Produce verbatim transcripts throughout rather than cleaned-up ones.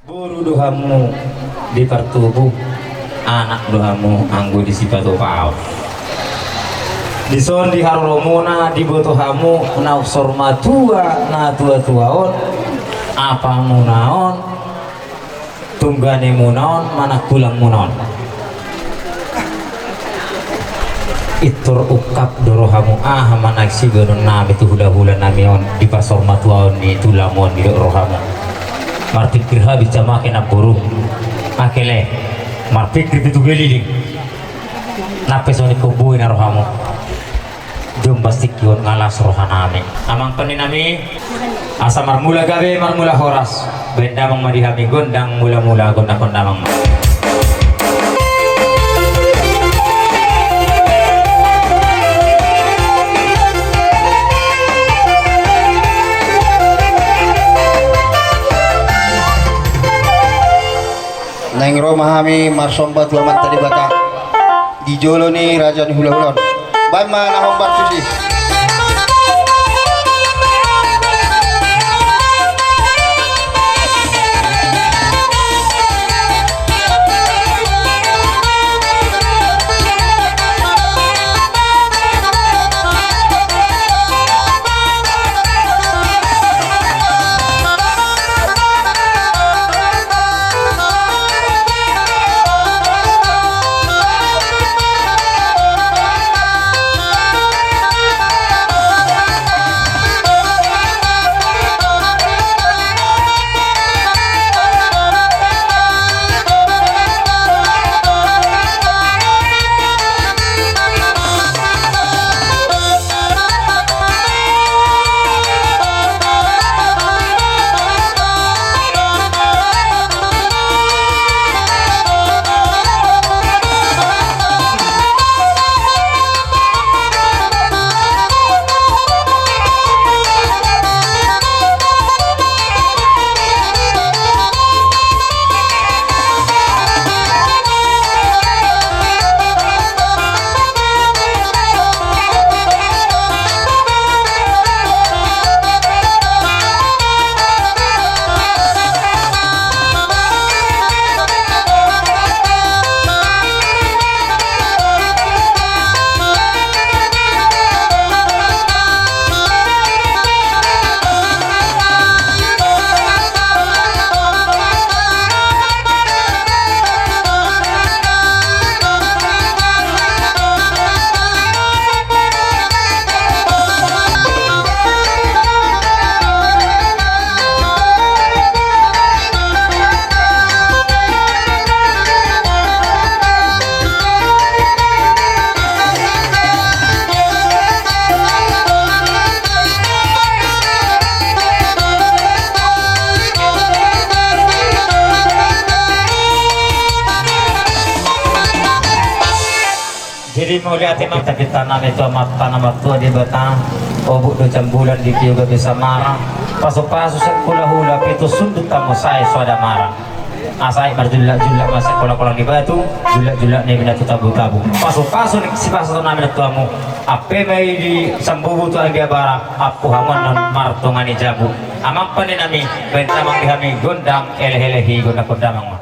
Boru do hamu di partubu, anak do hamu anggo di sipatupaon. Dison di haroromuna diboto hamu na unsur matua na tuatua on, apamuna on, tungganemuna on, manang tulangmuna on. Pintor ungkap do rohamu aha ma na siganup nami tu hulahula nami on di parsomatuaon ni tulangmu on, didok rohamu. Marpingkir habis jamake namboru. Akele, marpingkir pitu keliling. Nang pe songon i ingkon boi na rohamu. Jombas tingki on nga las roha nami. Amang pande nami, asa marmula gabe marmula horas. Baen damang ma di hami gondang mulamula, gondang, gondang damang ma. Naeng ro ma hami marsomba tu Amanta Debata di jolo ni raja ni hulahula on. Baen ma na hombar tusi. Jadi mauliate ma hita, hita nami tu Amanta na martua Debata, obuk dohot jambulan di tio gabe samara, pasupasu sian hulahula, pitu sundut hamu sae so adong mara. Asa i marjullakjullak ma sian kolangkolang ni batu, jullakjullak ni bina tu tabutabu. Pasupasu ni sipasahaton nami tu hamu, ampe ma i di Sambubu tu Anggiabara, ampu hamu annon martonga ni jabu. Amang pande nami, baen damang di hami gondang elehele i, gondang, gondang damang ma.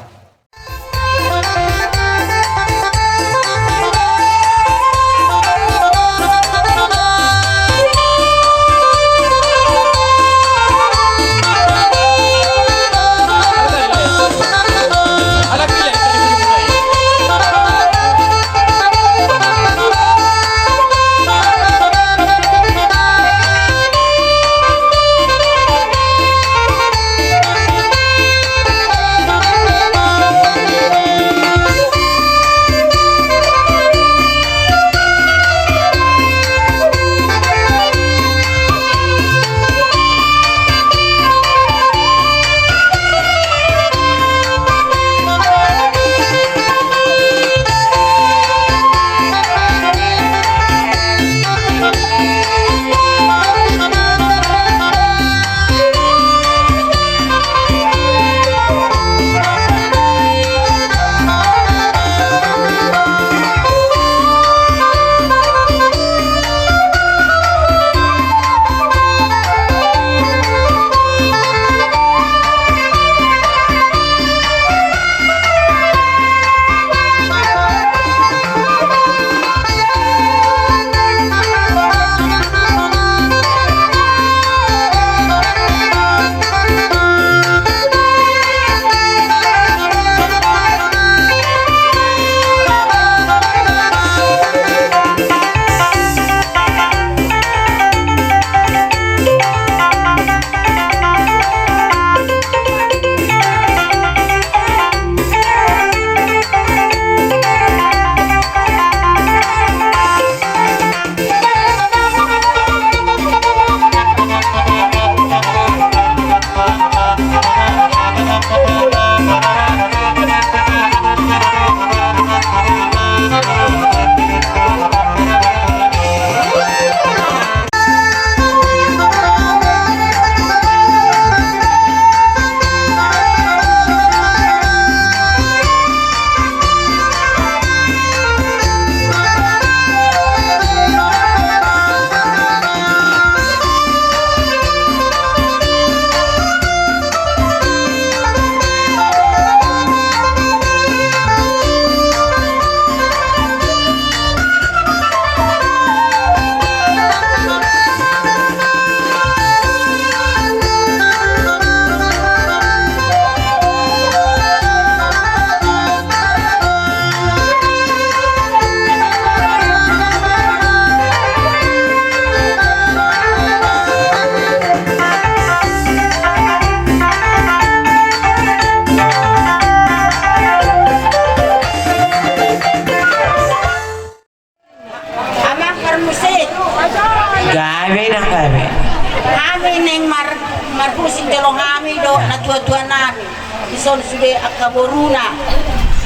Son sude angka boruna.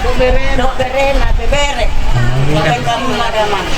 Dohot berena. Dohot berena, bebere. Baen hamu ma damang.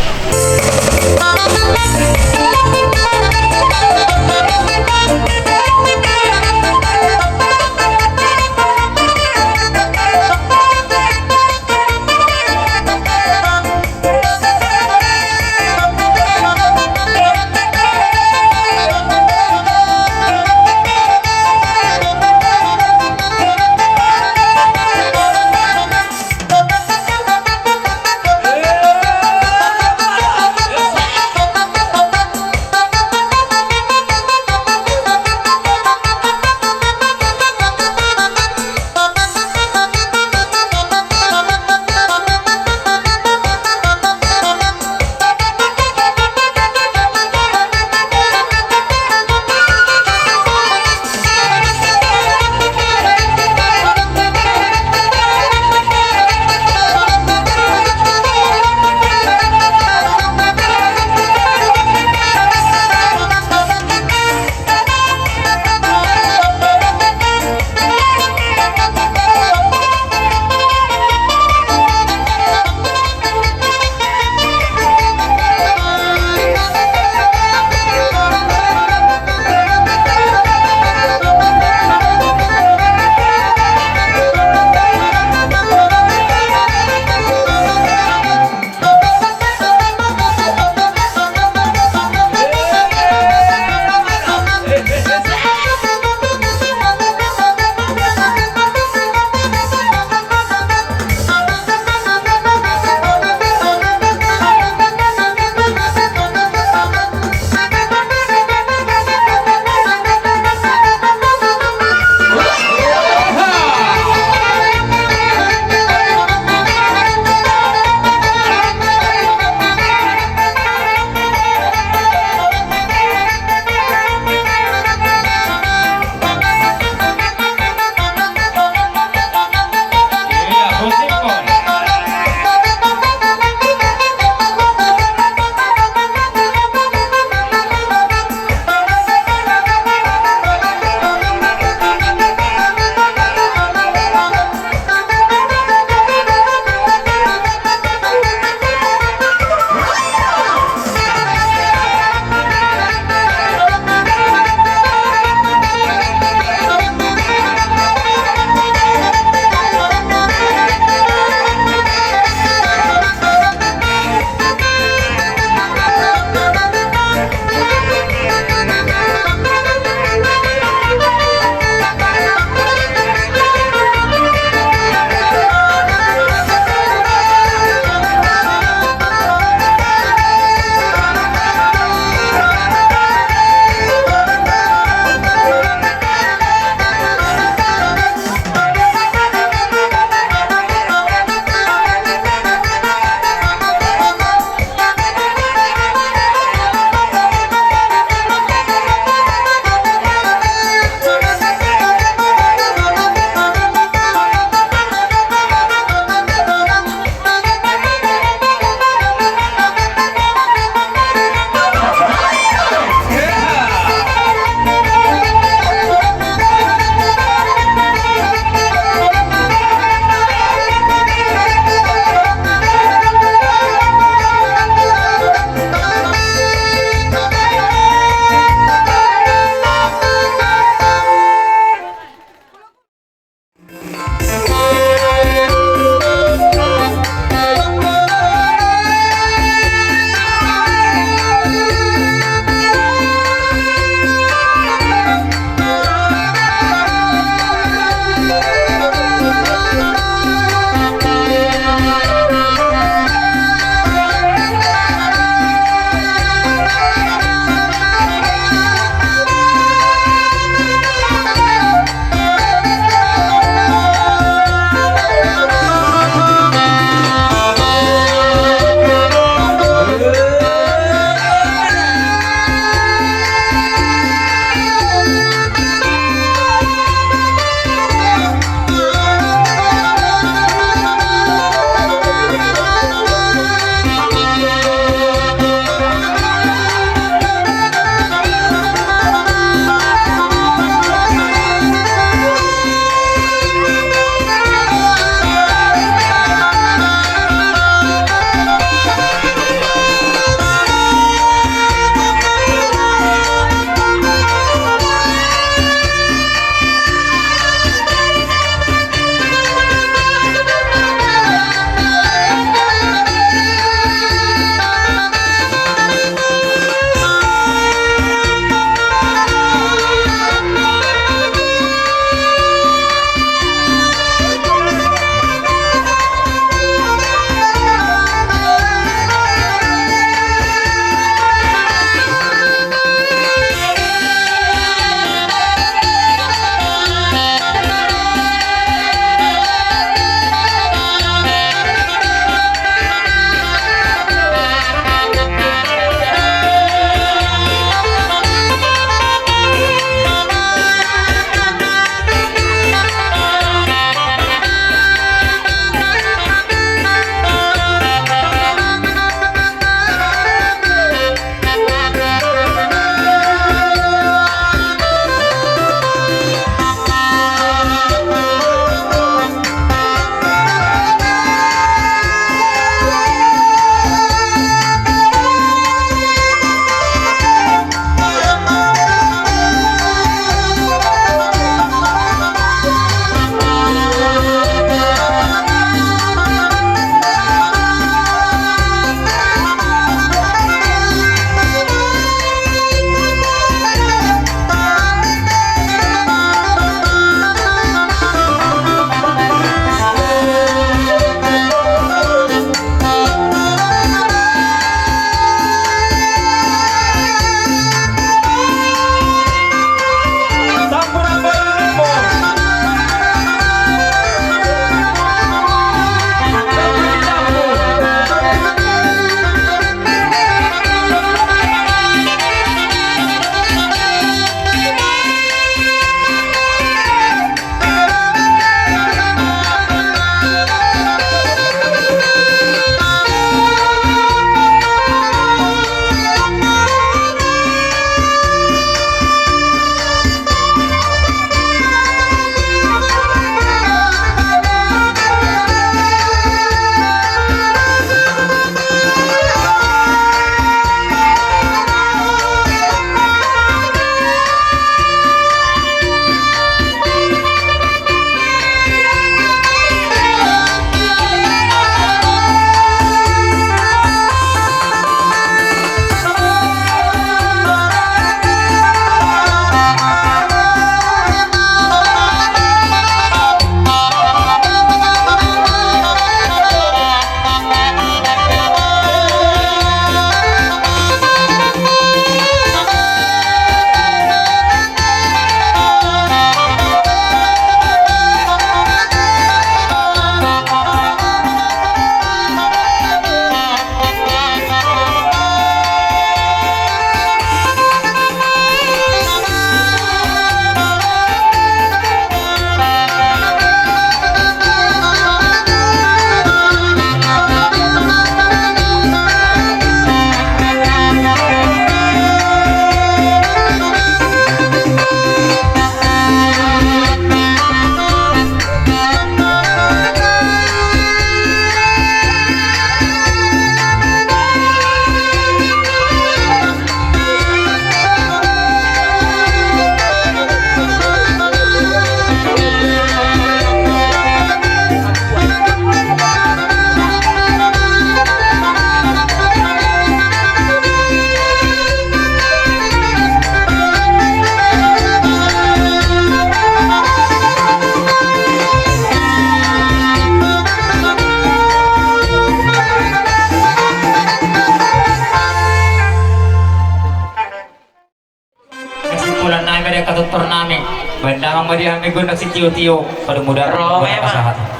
Tortor nami, baen damang ma di hami gondang sitio-tio, pado muda. Ro memang.